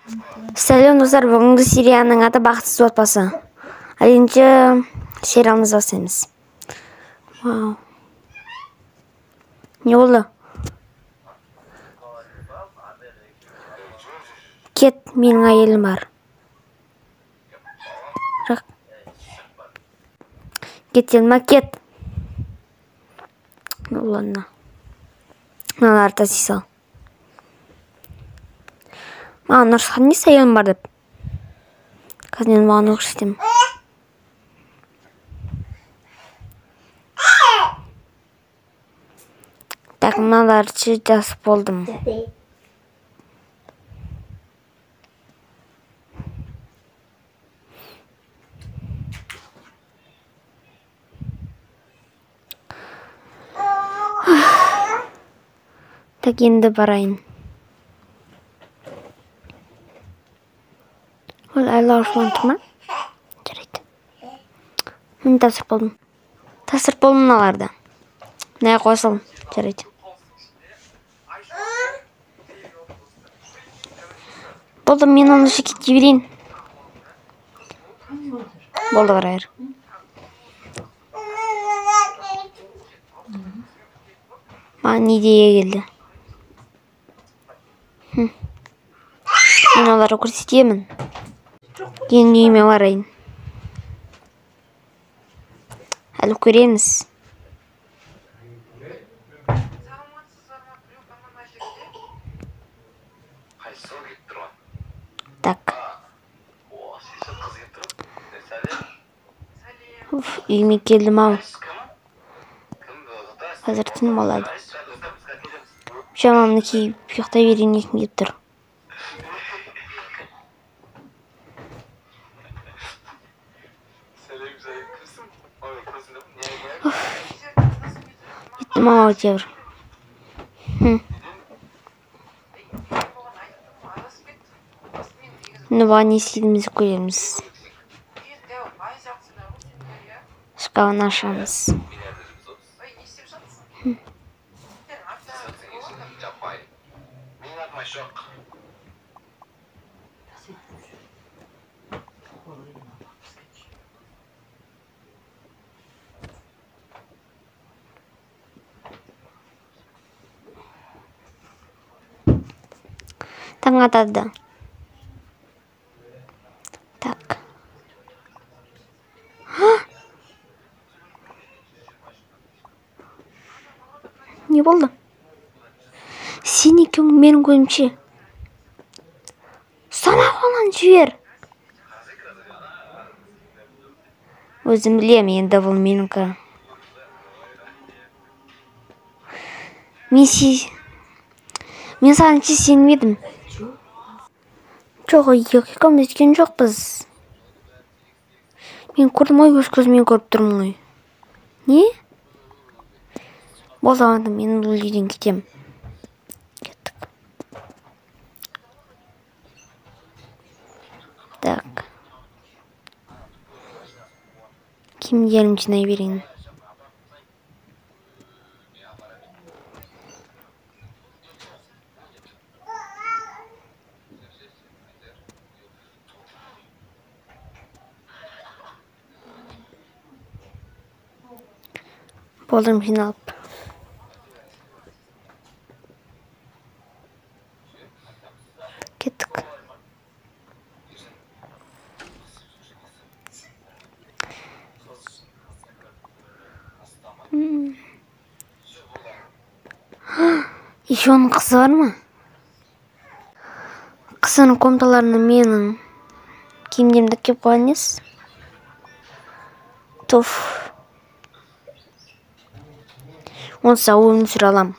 Сәлем достар, бүгінгі серияның аты Бақытсыз отбасы. Ал енді сериалымызды бастаймыз. Вау. Не болды? Кет, менің әйелім бар. Бірақ. Кет дедім ма, кет. Ну ладно. Мыналарды тастай сал. Маған ұрысқан несі әйелім бар деп. Қазір мен маған көрсетемін. Так, мыналарды жазып болдым. Так, енді барайын. Ол әлі ашуланып тұр ма? Жарайды. Міне тапсырып болдым. Тапсырып болдым мыналарды. Мына қосыл. Жарайды. Болды, мен оны кете берейін. Болды, қарайыр. Маған идея келді. Мен оларға көрсетемін. Енді үйіме барайын. Әлі көреміз. Так. Уф, үйіме келдім ау. Қазір түн болады. Пижамамды киіп ұйықтай берейін дегім келіп тұр. Жеттім ау әйтеуір. Енді бұған не істейтінімізді көреміз. Шкафын ашамыз. Таң атады. Так. Не болды? Сен екеуің менің көзімше. Ұстама қолынан жібер. Өзім білем, енді бұл менікі. Мен саған сенбедім. Жоқ, екеуміз өткен жоқпыз. Мен көрдім ғой, өз көзіммен көріп тұрмын ғой. Не? Болды, онда мен бұл үйден кетемін. Кеттік. Так. Киімдерімді жинай берейін. Болдым жиналып. Кеттік. Еще оның қызы бар ма? Қызының комнаталарына менің киімдерімді әкеліп қойған несі? Туф. Онсыз өмір сүре алам.